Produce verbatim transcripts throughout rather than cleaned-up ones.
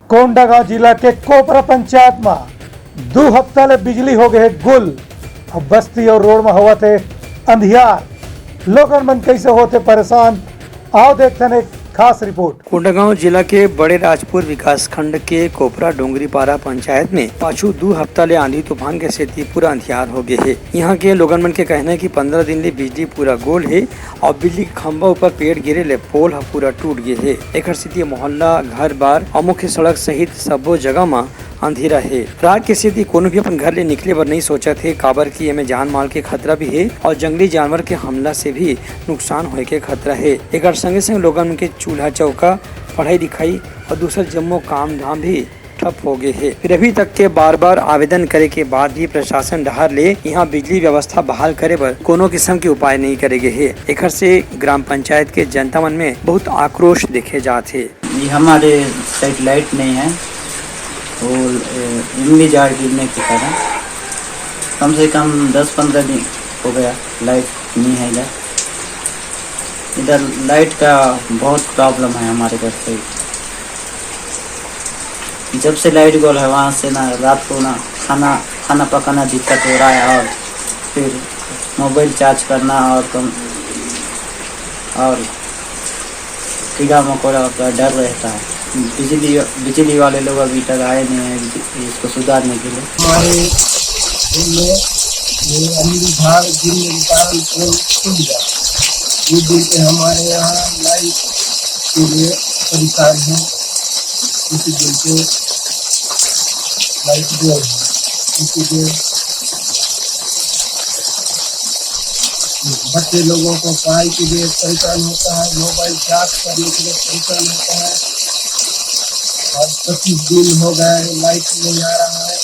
कोंडागांव जिला के कोपरा पंचायत म दू हफ्ता ले बिजली हो गए हे गुल। अब बस्ती और रोड म होवत हे अंधियार। लोगन मन कैसे होते परेशान, आओ देखथन एक खास रिपोर्ट। कोंडागांव जिला के बड़े राजपुर विकासखंड के कोपरा डोंगरीपारा पंचायत में पाछू दू हफ्ता ले आंधी तूफान के सेती पूरा अंधियार हो गए हे। यहाँ के लोगन मन के कहना है कि पंद्रह दिन ले बिजली पूरा गोल हे और बिजली के खंभा ऊपर पेड़ गिरे ले पोल ह पूरा टूट गए हे। एकर सेती मोहल्ला, घर बार और मुख्य सड़क सहित सब्बो जगह म अंधेरा हे। रात के सेती कोनो भी अपन घर ले निकले बर नहीं सोचत हे, काबर कि एमे जान माल के खतरा भी हे और जंगली जानवर के हमला से भी नुकसान होए के खतरा हे। एकर संगे संग लोगन के चूल्हा चौका, पढ़ाई लिखाई और दूसर जम्मो काम धाम भी ठप हो गए हे। फिर अभी तक के बार बार आवेदन करे के बाद भी प्रशासन डहार ले यहाँ बिजली व्यवस्था बहाल करे बर कोनो किस्म के उपाय नहीं करे गए हे। एकर से ग्राम पंचायत के जनता मन में बहुत आक्रोश देखे जात हे। ये हमारे साइड लाइट नहीं है और एम बी जार गिरने के कारण कम से कम दस पंद्रह दिन हो गया, लाइट नहीं है इधर। इधर लाइट का बहुत प्रॉब्लम है हमारे घर से। जब से लाइट गोल है, वहाँ से ना रात को ना खाना, खाना पकाना दिक्कत हो रहा है और फिर मोबाइल चार्ज करना और कम, और कीड़ा मकोड़ा का डर रहता है। बिजली, बिजली वाले लोग अभी तक आए नहीं हैं इसको सुधारने के लिए। हमारे दिन में ये अंधी झाड़ गिरने के कारण पोल टूट गया। ये दिन पे हमारे यहाँ लाइट के लिए परेशान हैं। इसी दिन पे लाइट जो है, इसी दिन बच्चे लोगों को पढ़ाई के लिए परेशान होता है, मोबाइल चार्ज करने के लिए परेशान होता है। आज पच्चीस दिन हो गए, लाइट नहीं आ रहा है।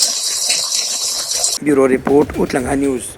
Bureau report, Utlanga news.